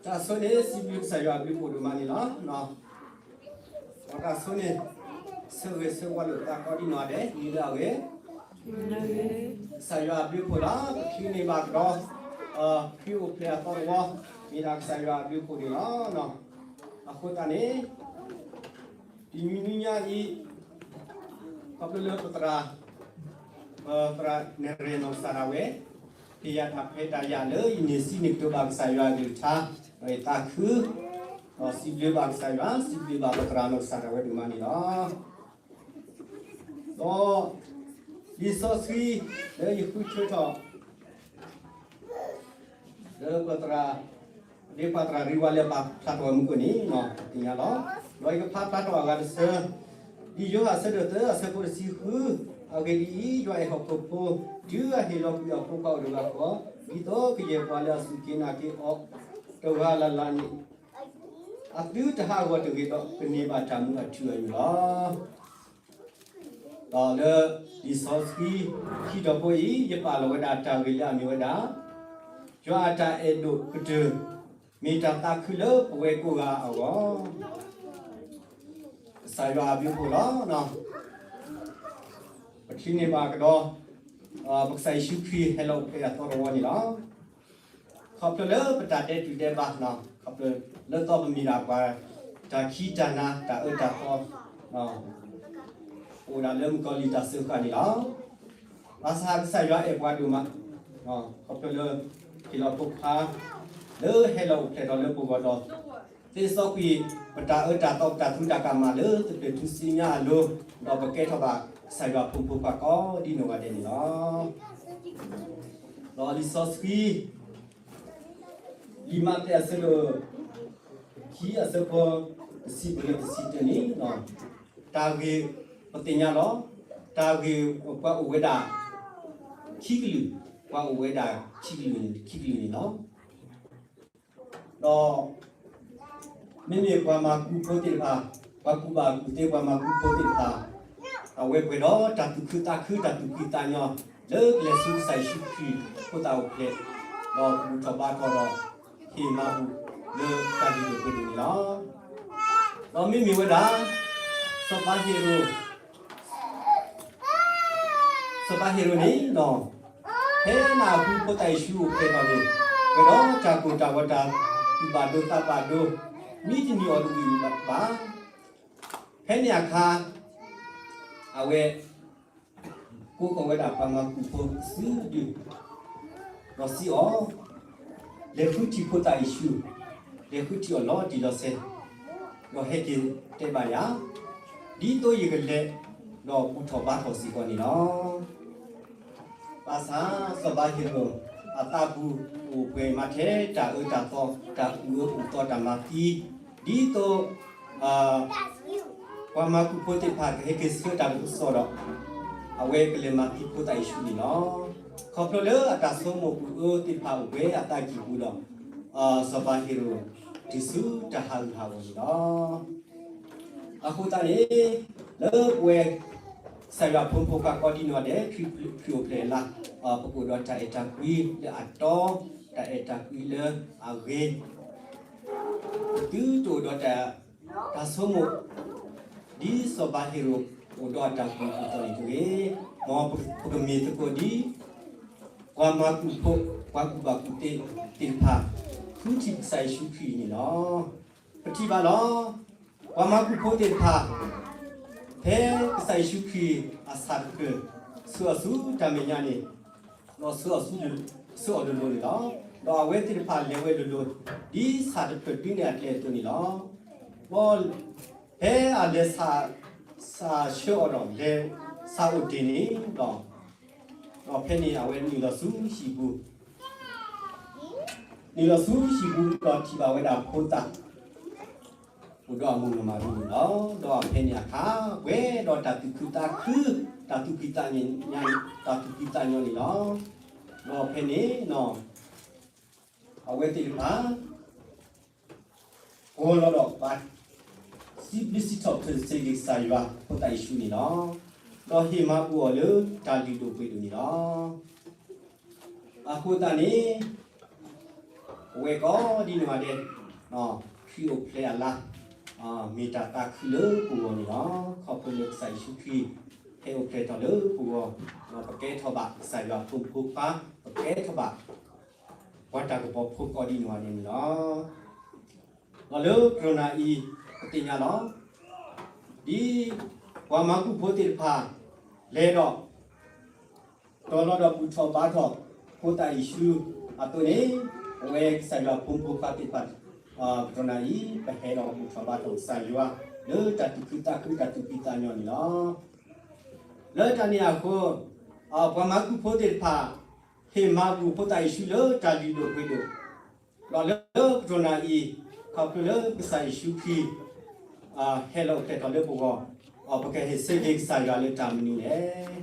တၢ်ဆိန့ၣ် စံးဘျုးကစၢ်ယွၤအဘျုးအဖှိၣ်ဒိၣ်မးန့ၣ်လီၤ. ဒီးတၢ်ဆိန့ၣ် ဆၢဂ့ၤဆၢဝါလိာ်သးကိးဒံနီၢ်ဒဲး မံၤလၢအဂ့ၤ ကစၢ်ယွၤအဘျုးအဖှိၣ်လီၤ. ပချံးန့ၢ်ဘၣ်ကဒီး ခရံာ်အိၣ်ဖျဲၣ်အသီတဝီ မ့ၢ်ဒၣ်ကစၢ်ယွၤအဘျုးအဖှိၣ်န့ၣ်လီၤ. အဃိသတးန့ၣ် တနံၤညါအံၤ ခီဖျိလၢပသရၣ် ပသရၣ်နဲၣ်ရဲၣ်နီၢ်ကစၢ်ဒၣ်ဝဲ ဟ့ၣ်ယၤတၢ်ခွဲးတၢ်ယာ်လၢ ယန့ၢ်စံးန့ၢ်ကတိၤဘၣ်ကစၢ်ယွၤအကလုၢ်ကထါ ဒီးယသးခု ဒီးစံးဘျုးဘၣ်ကစၢ်ယွၤ စံးဘျုးဘၣ်ပသရၣ်နီၢ်ကစၢ်ဒၣ်ဝဲဒိၣ်မးန့ၣ်လီၤ. ဒီး လံာ်စီဆှံ လၢယဃုထၢထီၣ် လၢပသရၣ် ဒ်ပှၤသရၣ်ရံဝါလၢပာ်ဖျါထီၣ်ဝဲမူခိၣ်န့ၣ် သ့ၣ်ညါလီၤ. ဒီးယကဖးဖျါထီၣ်အဂၤတဆၢ ဒ်ယိၤဟၣ်အဆၢဒိၣ်သၢအဆၢဖိတဆံဃု, အဂ့ၢ်ဒ်အံၤ, ယွၤအဲၣ်ဟီၣ်ခိၣ်ဖိ တုၤအဟ့ၣ်လီၤကွံာ်အဖိခွါအိၣ်တဂၤဃီ, ဒ်သိးကယဲၢ်ပှၤလၢအစူၢ်က့ၤနာ်က့ၤအီၤ တဂၤလၢ်လၢ်န့ၣ် အသုတဟးဂီၤတဂ့ၤဒီး ကန့ၢ်ဘၣ်တၢ်မူအထူအယိာ်လီၤ. ဒီးလၢလံာ်စီဆှံခံတီၤဖိအံၤ ယပာ်လီၤဝဲဒၣ်တၢ်ဂ့ၢ်လၢအမ့ၢ်ဝဲဒၣ် ယွၤအတၢ်အဲၣ်ဒိၣ်ကတၢၢ် မ့ၢ်တၢ်သးခုလၢပဝဲကိးဂၤအဂီၢ်. ကစၢ်ယွၤအဘျုးအဖှိၣ်လီၤ. ပချံးန့ၢ်ဘၣ်ကဒီး ပကစၢ်ယ့ၣ်ၡူးခရံာ်ဟဲလီၤအိၣ်ဖျဲၣ်အသီတဝီန့ၣ်လီၤ. ခီဖျိလၢပတၢ်ဒဲးတူၢ်ဒဲးဘး, ခီဖျိလၢသီပမ့ၢ်ဒၣ်ပှၤ တၢ်ခံးတၢ်နၤ တၢ်အၢတၢ်သီ အိၣ်ဒၣ်လၢမုၣ်ကီၤလံၢ်တၢ်စၢဃာ်န့ၣ်လီၤ. ဘၣ်ဆၣ်ကစၢ်ယွၤအဲၣ်ပှၤဒိၣ်မး, ခီဖျိလၢ ဟ့ၣ်လီၤဖိခွါ လၢဟဲလီၤအိၣ်ဖျဲၣ်ထီၣ်လၢပဂီၢ်ဒီး သ့စီကွံာ် ပတၢ်အၢတၢ်သီ ပတၢ်သူတၢ်ကမၣ်လၢသပှၢ်ထူၣ်စုညါအလိၤ, ဒီးပကဲထီၣ်ဘၣ်ကစၢ်ယွၤအဖိမုၣ်ဖိခွါကိးဒ်နီၢ်ဂၤဒဲးန့ၣ်လီၤ. ဒီးလံာ်စီဆှံ လံာ်မးသဲအဆၢဒိၣ်ခံအဆၢဖိ တဆံပလၢတဆံတၢန့ၣ်, တၢ်ဂ့ၢ်ပသ့ၣ်ညါလီၤ. တၢ်ဂ့ၢ် ပှၤအိၣ်ဝဲဒၣ် ခံကလုာ်, ပှၤအိၣ်ဝဲဒၣ် ခံကလုာ်န့ၣ် ခံကလုာ်န့ၣ်လီၤ. ဒီး မ့မ့ၢ်ပှၤမၤကူဖိသ့ၣ်တဖၣ်, ပှၤကူၣ်ဘၣ်ကူၣ်သ့ ပှၤမၤကူဖိသ့ၣ်တဖၣ်, အဝဲပှဲၤဒီးတၢ်သူၣ်ခုသးခု တၢ်သူၣ်ဖှံသးညီ လၢကလဲၤဆူကစၢ်ယ့ၣ်ၡူးခရံာ်ဖိသၣ်အိၣ်ဖျဲၣ်, ဒီးဘူၣ်ထီၣ်ဘါထီၣ်ဒီး ဟ့ၣ်မၤဘူၣ်လၢတၢ်ဂ့ၢ်လိာ်ပှဲၤလိာ်န့ၣ်လီၤ. ဒီးမ့မ့ၢ်ဝဲဒၣ် စီၤပၤဟ့ၤရိာ် စီၤပၤဟ့ၤရိာ်န့ၣ် ဖဲနၢ်ဟူဖိသၣ်ယ့ၣ်ၡူးအိၣ်ဖျဲၣ်ထီၣ်န့ၣ် ပှဲၤဒီးတၢ်ကိၢ်တၢ်ဂီၤ တၢ်သူၣ်ဘၣ်ဒိသးဘၣ်ဒိ မံတနံၤအီၤတဂ့ၤဘၣ်. ဖဲန့ၣ်အခါ အဝဲ ကိးဃီၤဝဲဒၣ်ပှၤမၤကူဖိအစုဒုး ဒီးစံးအီၤ, လဲၤဃုထံၣ်ဖိသၣ်ယ့ၣ်ၡူး, လဲၤဃုထံၣ်အီၤလီၤတံၢ်လီၤဆဲး, ဒီးဟဲက့ၤတဲဘၣ်ယၤ, ဒ်သိးယကလဲၤ ဒီးဘူၣ်ထီၣ်ဘါထီၣ်စ့ၢ်ကီးန့ၣ်လီၤ. ဘၣ်ဆၣ်စီၤပၤဟ့ၤရိာ် အသးပူၤအိၣ်ပှဲၤမးထဲတၢ်အၢတၢ်သီ တၢ်အူအၢအူသီတၢ်မၤသံ, ဒ်သိး ပှၤမၤကူဖိသ့ၣ်တဖၣ်ကဟဲက့ၤဆှၢတၢ်ကစီၣ်ဒီး အဝဲကလဲၤမၤသံဖိသၣ်ယ့ၣ်ၡူးန့ၣ်လီၤ. ခီဖျိလၢအတၢ်ဆိကမိၣ်အူအၢသ့ၣ်တဖၣ်အိၣ်ပှဲၤအသးကံၢ်ပူၤဒီး စီၤပၤဟ့ၤရိာ်တုၤဆူတၢ်ဟးဂူာ်ဟးဂီၤန့ၣ်လီၤ. အဃိသတးန့ၣ် လၢပဝဲ ကစၢ်ယွၤအဖိမုၣ်ဖိခွါကိးဒ်နီၢ်ဒဲး ခရံာ်အိၣ်ဖျဲၣ်လၢ ပကအိၣ်ဒီးတၢ်အဲၣ်တၢ်ကွံလၢအတီ, တၢ်အဲၣ်တၢ်ကွံလၢအဂ့ၤ, ပသုတအိၣ်ဒီးတၢ် တၢ်ဆိကမိၣ် ဒ်စီၤပၤဟ့ၤရိာ်အိၣ်ဒီးအတၢ်ကူၣ်သီၣ်န့ၣ်တဂ့ၤ, မ်ပကမ့ၢ်သကိးဒ် ပှၤမၤကူဖိ ပှၤကူၣ်ဘၣ်ကူၣ်သ့သ့ၣ်တဖၣ် ဃုထံၣ်ကစၢ်ယ့ၣ်ၡူးခရံာ်န့ၣ်လီၤ. ပထံၣ်ဘၣ်လီၤ. ပှၤမၤကူဖိသ့ၣ်တဖၣ် ဖဲကစၢ်ယ့ၣ်ၡူးခရံာ်အဆၣ်တဖျၢၣ် ဆှၢအီၤဆူတၢ်မဲာ်ညါန့ၣ် ဒီးဆှၢအီၤဆူ ဆှၢအီၤလိၤလိၤန့ၣ်လီၤ. ဒီးအဝဲသ့ၣ်တဖၣ်လဲၤဝဲလိၤလိၤ ဒ်ဆၣ်တဖျၢၣ်ဒုးနဲၣ်အကျဲအသိးန့ၣ်လီၤ. ဒီးဖဲအလဲၤဆၣ် ဆၣ်ဆှၢအီၤဒီး လဲၤဆၣ်အိၣ်တ့ၢ်န့ၣ်ဒီး ဒီးဖဲန့ၣ်အဝဲနုာ်လီၤဆူဟံၣ်ပူၤ နုာ်လီၤဆူဟံၣ်ပူၤဒီးထံၣ်ဘၣ်ဝဲဒၣ်ဖိသၣ် အိၣ်ဒီးအမိၢ်နီၢ်မၤရံန့ၣ်လီၤ. ဒီးဖဲန့ၣ်အခါ ပှဲၤဒီးတၢ်သူၣ်ခုသးခု တၢ်သူၣ်ဖှံသးညီ တၢ်သူၣ်ဖှံသးညီန့ၣ်လီၤ. ဒီးဖဲန့ၣ် အဝဲသ့ၣ်တဖၣ် ကိးလီၤဒီးပှၤ စံးဘျုးစံးထီၣ်ပတြၢၤစ့ၢ်ကီးကစၢ်ယွၤဖိသၣ်ယ့ၣ်ၡူးန့ၣ်လီၤ. ဒီးဟ့ၣ်မၤဘူၣ်အီၤလၢတၢ်လုၢ်ဒိၣ်ပှ့ၤဒိၣ်န့ၣ်လီၤ. အဃိသတးန့ၣ် ပဝဲကိးဒံနီၢ်ဂၤဒဲး ခရံာ်အိၣ်ဖျဲၣ်အလါ မ့ၢ်တၢ်သးခုလၢပဂီၢ်န့ၣ်လီၤ. ခီဖျိလၢကစၢ်ယ့ၣ်ၡူးခရံာ် ဟဲအိၣ်ဖျဲၣ်ထီၣ်လၢပဂီၢ်, ဒီးပကဲထီၣ်ဘၣ်ကစၢ်ယွၤအဖိမုၣ်ဖိခွါ, ပကဲထီၣ်ဘၣ် ပှၤတၢ်ကပီၤဖိကိးဒံနီၢ်ဂၤဒဲးန့ၣ်လီၤ. ဒီးလၢကတီၢ်နၢ်အံၤ ပသ့ၣ်ညါလီၤ. ဒ်ပှၤမၤကူၣ်ဖိသ့ၣ်တဖၣ် လဲၤဒီး တီၤလီၤဒီးဘူၣ်ထီၣ်ဘါထီၣ် ဖိသၣ်ယ့ၣ်ၡူးအသိးန့ၣ်, ပဝဲကစၢ်ယွၤဖိမုၣ်ဖိခွါသ့ၣ်တဖၣ် ကတီၢ်နၢ်အံၤ ပဟဲဒီးဘူၣ်ထီၣ်ဘါထီၣ်ကစၢ်ယွၤ လၢတၢ်သူၣ်ခုသးခုတၢ်သူၣ်ဖှံသးညီန့ၣ်လီၤ. လၢတၢ်န့ၣ်အဃိ, ပှၤမၤကူၣ်ဖိသ့ၣ်တဖၣ် ဟ့ၣ်မၤဘူၣ်ဖိသၣ်ယ့ၣ်ၡူးလၢတၢ်လုၢ်ဒိၣ်ပှ့ၤဒိၣ်, ဒီးလၢကတီၢ်နၢ်အံၤ ခီဖျိလၢကစၢ်ယ့ၣ်ၡူးခရံာ် ဟဲလီၤအိၣ်ဖျဲၣ်ထီၣ်လၢပဂီၢ်, ပကဟ့ၣ်ဆၢက့ၤကစၢ်ယွၤလၢတၢ်မနုၤလဲၣ်.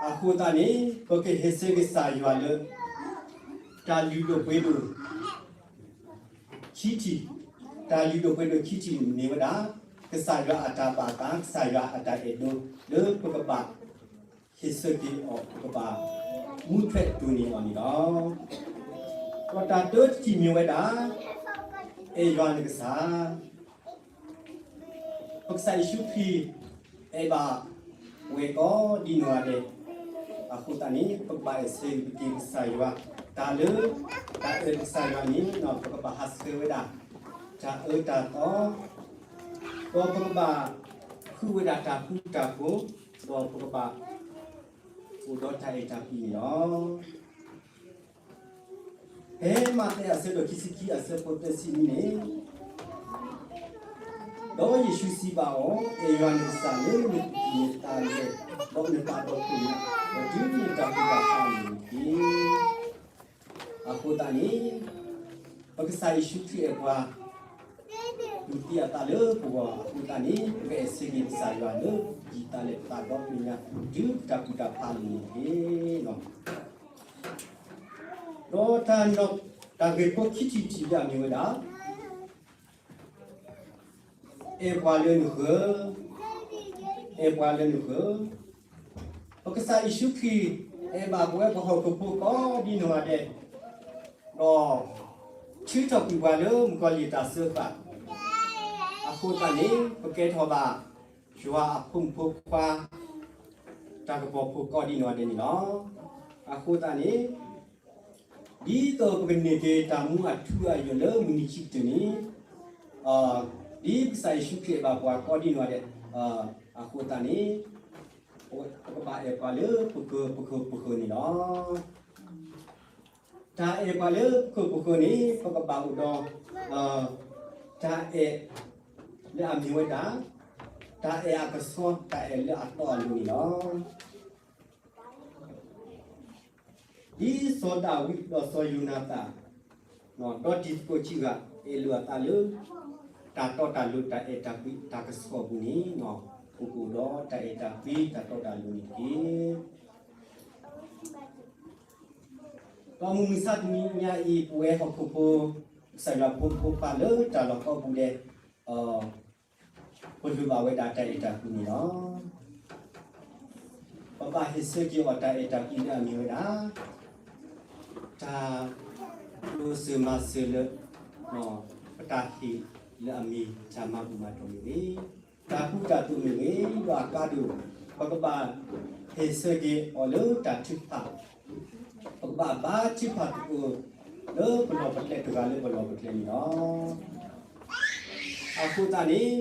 အဃိသတးန့ၣ် ပကဟ့ၣ်ဆၢက့ၤကစၢ်ယွၤလၢ တၢ်လုၢ်ဒိၣ်ပှ့ၤဒိၣ် ခံထံၣ်, တၢ်လုၢ်ဒိၣ်ပှ့ၤဒိၣ်ခံထံၣ်မ့ၢ်ဝဲဒၣ် ကစၢ်ယွၤအတၢ်ဘၣ်သး, ကစၢ်ယွၤအတၢ်အဲၣ်ဒိး လၢပကဘၣ်ဟ့ၣ်ဆၢက့ၤအီၤ ပကဘၣ်မူထွဲတိၢ်န့ၢ်အီၤန့ၣ်လီၤ. ဒီးတၢ်တၢတထံၣ်မ့ၢ်ဝဲဒၣ် အဲၣ်ယွၤနကစၢ် ပကစၢ်ယ့ၣ်ၡူးခရံာ် အဲၣ်ဘၣ်ဝဲကိးဒံနီၢ်ဂၤဒဲး, အဃိသတးန့ၣ် ပကဘၣ်အဲၣ်ဆၢက့ၤကစၢ်ယွၤ, တၢ်လၢ တၢ်အဲၣ်ကစၢ်ယွၤန့ၣ် ပကဘၣ်ဟးဆှဲးဝဲဒၣ် တၢ်အၢတၢ်သီ, ဒီးပကဘၣ်ဃုဝဲဒၣ်တၢ်ဃူတၢ်ဖိး, ဒီးပကဘၣ် အိၣ်ဒီးတၢ်အဲၣ်တၢ်ကွံန့ၣ်လီၤ. ဖဲမးသဲအဆၢဒိၣ်ခံဆံခံအဆၢဖိသၢဆံနွံန့ၣ်, ဒီးယ့ၣ်ၡူးစံးဘၣ်အီၤ, အဲၣ်ယွၤနကစၢ်လၢနသူၣ်ကံၢ်နသးလဲ, ဒီးနသးဒီဖျၢၣ်ညါ, ဒီးတုၤနတၢ်ကူၣ်တၢ်ဖးန့ၣ်တက့ၢ်. အဃိသတးန့ၣ် ပကစၢ်ယ့ၣ်ၡူးခရံာ်အဲၣ်ပှၤ သူၣ်ကံၢ်သးလဲလၢပဂီၢ်အဃိသတးန့ၣ် ပကအဲၣ်ဆၢက့ၤကစၢ်ယွၤလၢသူၣ်ကံၢ်သးလဲ ပသးဒီဖျၢၣ်ညါ တုၤပတၢ်ကူၣ်တၢ်ဖးန့ၣ်တက့ၢ်. ဒီးတၢ်နီၣ် တၢ်ဂ့ၢ်ဖိခံထံၣ်တထံၣ်လၢအမ့ၢ်ဝဲဒၣ် အဲၣ်ပှၤလၢနဃၢၤ, အဲၣ်ပှၤလၢနဃၢၤ, ပကစၢ်ယ့ၣ်ၡူးခရံာ် အဲၣ်ဘၣ်ပဝဲပှၤဟီၣ်ခိၣ်ဖိကိးဒံနီၢ်ဂၤဒဲး, ဒီး ထုးထီၣ်ကွံာ်ပှၤလၢမုၣ်ကီၤလံၢ်တၢ်စၢဃာ်, အဃိသတးန့ၣ် ပကဲထီၣ်ဘၣ် ယွၤအဖိမုၣ်ဖိခွါ တၢ်ကပီၤဖိကိးဒံနီၢ်ဂၤဒဲးန့ၣ်လီၤ. အဃိသတးန့ၣ် ဒ်သိးပကန့ၢ်က့ၤတၢ်မူအထူအယိာ်လၢမုၢ်နံၤခံကတၢၢ်န့ၣ်, ဒ်ပကစၢ်ယ့ၣ်ၡူးခရံာ်အဲၣ်ဘၣ်ပှၤကိးဒံနီၢ်ဂၤဒဲး အဃိသတးန့ၣ် ပကဘၣ်အဲၣ်ပှၤလၢပဃၢၤပဃၢၤပဃၢၤန့ၣ်လီၤ. တၢ်အဲၣ်ပှၤလၢပဃၢၤပဃၢၤန့ၣ် ပကဘၣ်အိၣ်ဒီး တၢ်အဲၣ်လၢအမ့ၢ်ဝဲဒၣ် တၢ်အဲၣ်အကဆှီ တၢ်အဲၣ်လၢအတီအလိၤန့ၣ်လီၤ. ဒ်စီၤဒၤဝံးဒီးစီၤယိၤနၤသၣ် ဒီးတံၤသကိးခံဂၤ အဲၣ်လိာ်အသးလၢ တၢ်တီတၢ်လိၤ တၢ်အဲၣ်တၢ်ကွံ တၢ်ကဆှီပူၤန့ၣ် ပကအိၣ်ဒီးတၢ်အဲၣ်တၢ်ကွံ တၢ်တီတၢ်လိၤန့ၣ်တက့ၢ်. ဒီးမုၢ်မဆါတနံၤညါအံၤ ပဝဲဟီၣ်ခိၣ်ဖိ ကစၢ်ယွၤဖိမုၣ်ဖိခွါလၢတၢ်လီၢ်ကိးပူၤဒဲး ပလိၣ်ဘၣ်ဝဲဒၣ်တၢ်အဲၣ်တၢ်ကွံန့ၣ်လီၤ. ပဘၣ်ဟ့ၣ်ဆၢက့ၤအီၤတၢ်အဲၣ်တၢ်ကွံလၢအမ့ၢ်ဝဲဒၣ် တၢ်တိစၢၤမၤစၢၤလၢ ပတၢ်ဟ့ၣ်လၢအမ့ၢ်တၢ်မၤဘူၣ်မၤတီၢ်မ့ၢ်ဂ့ၤ, တၢ်ကူတၢ်သိးမ့ၢ်ဂ့ၤ, ဒီးအကါဒိၣ် ပကဘၣ်ဟ့ၣ်ဆၢက့ၤအီၤလၢတၢ်ထုကဖၣ် ပကဘၣ်ဘါထုကဖၣ်သကိး လၢပလီၢ်ပကျဲတဂၤလၢပလီၢ်ပကျဲန့ၣ်လီၤ. အဃိသတးန့ၣ်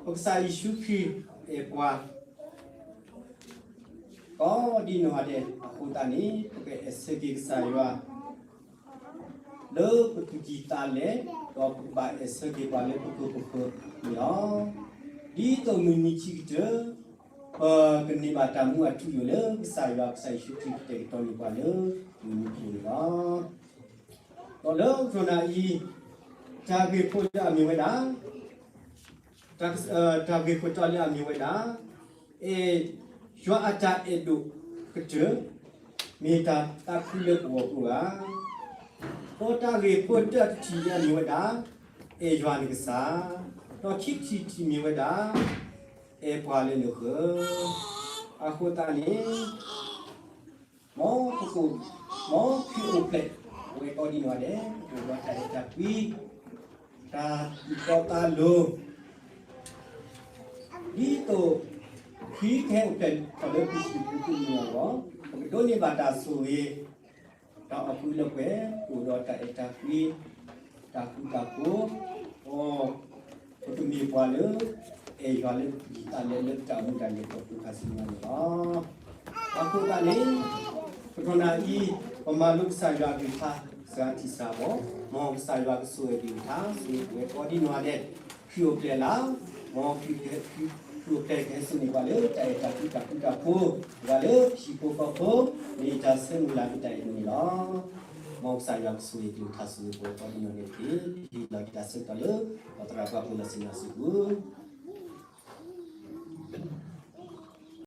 ပကစၢ်ယ့ၣ်ၡူးခရံာ်အဲၣ်ပှၤ ကိးဒံနီၢ်ဂၤဒဲးအဃိသတးန့ၣ် ပကအဲၣ်ဆၢက့ၤကစၢ်ယွၤ လၢပသူၣ်ကံၢ်သးလဲ, ဒီးပကဘၣ်အဲၣ်ဆၢက့ၤပှၤလၢပဃၢၤပဃၢၤန့ၣ်လီၤ. ဒ်သိးမုၢ်နံၤခံကတၢၢ် ပကန့ၢ်ဘၣ်တၢ်မူအထူအယိာ်လၢကစၢ်ယွၤ ကစၢ်ယ့ၣ်ၡူးခရံာ်ကတဲာ်ကတီၤန့ၢ်ပှၤလၢမုၢ်နံၤခံန့ၣ်လီၤ. ဒီးလၢကတီၢ်နၢ်အံၤ တၢ်ဂ့ၢ်ဖိလၢအမ့ၢ်ဝဲဒၣ် တၢ်ဂ့ၢ်ခိၣ်တီလၢအမ့ၢ်ဝဲဒၣ် အဲၣ်ယွၤအတၢ်အဲၣ်ဒိၣ်ကတၢၢ် မ့ၢ်တၢ်သးခုလၢပဂီၢ်ကိးဂၤ, ဒီးတၢ်ဂ့ၢ်ခိၣ်တီတထံၣ်လၢအမ့ၢ်ဝဲဒၣ် အဲၣ်ယွၤနကစၢ်, ဒီးခံထံၣ်တထံၣ်မ့ၢ်ဝဲဒၣ် အဲၣ်ပှၤလၢနဃၢၤ. အဃိသတးန့ၣ် မ်ပကအိၣ်, မ်ဖံအိၣ်ဖျဲၣ် ပဝဲကိးဒံနီၢ်ဒဲး အိၣ်ဒီးတၢ်အဲၣ်တၢ်ကွံ, တၢ်သူၣ်တီသးလိၤ ဒ်သိး ဖံကဟဲအိၣ်ဖျဲၣ်ထီၣ်လၢပဟံၣ်ပူၤန့ၣ်အဂီၢ်, ပကဒိးန့ၢ်ဘၣ်တၢ်ဆိၣ်ဂ့ၤ, တၢ်အီၣ်ကုလၢပှဲၤ, အိၣ်ဒီးတၢ်အဲၣ်တၢ်ကွံ, တၢ်ဃူတၢ်ဖိး, ဒီး ပကမ့ၢ်ပှၤလၢ အဲၣ်ယွၤလၢပတၢ်မံတၢ်လဲၤလၢပတၢ်အိၣ်မူတၢ်လဲၤခီဖျိခါဆူညါန့ၣ်လီၤ. အဃိသတးန့ၣ် ပထီၣ်နၢ်အံၤ ပမၤလိကစၢ်ယွၤအကလုၢ်ကထါ စှၤထံၣ်စှၤဘီ, မ်ကစၢ်ယွၤကဆိၣ်ဂ့ၤအကလုၢ်ကထါ ဆိၣ်ဂ့ၤပဝဲကိးဒံနီၢ်ဒဲး, ခရံာ်အိၣ်ဖျဲၣ်လၢ်, မ်ခရံာ်, ခရံာ်အိၣ်ဖျဲၣ်ကဟဲစိာ်န့ၢ်ပှၤလၢတၢ်အဲၣ်တၢ်ကွံတၢ်ဃူတၢ်ဖိး, ပှၤလၢဟံၣ်ဖိဃီဖိ, မ့ၢ်တၢ်ဆၢမုၢ်လၢ်မ့ၢ်တၢ်အဲၣ်ဒိးန့ၣ်လီၤ. မ်ကစၢ်ယွၤကဆိၣ်ဂ့ၤအကလုၢ်ကထါ ဆိၣ်ဂ့ၤပဝဲကိးဒံနီၢ်ဒဲးတက့ၢ်. ဟ့ၣ်လီၤက့ၤတၢ်ဆၢကတီၢ်လၢ ပသရၣ်ပှၤပၢၤလီၢ်ဆ့ၣ်နီၤစုပူၤ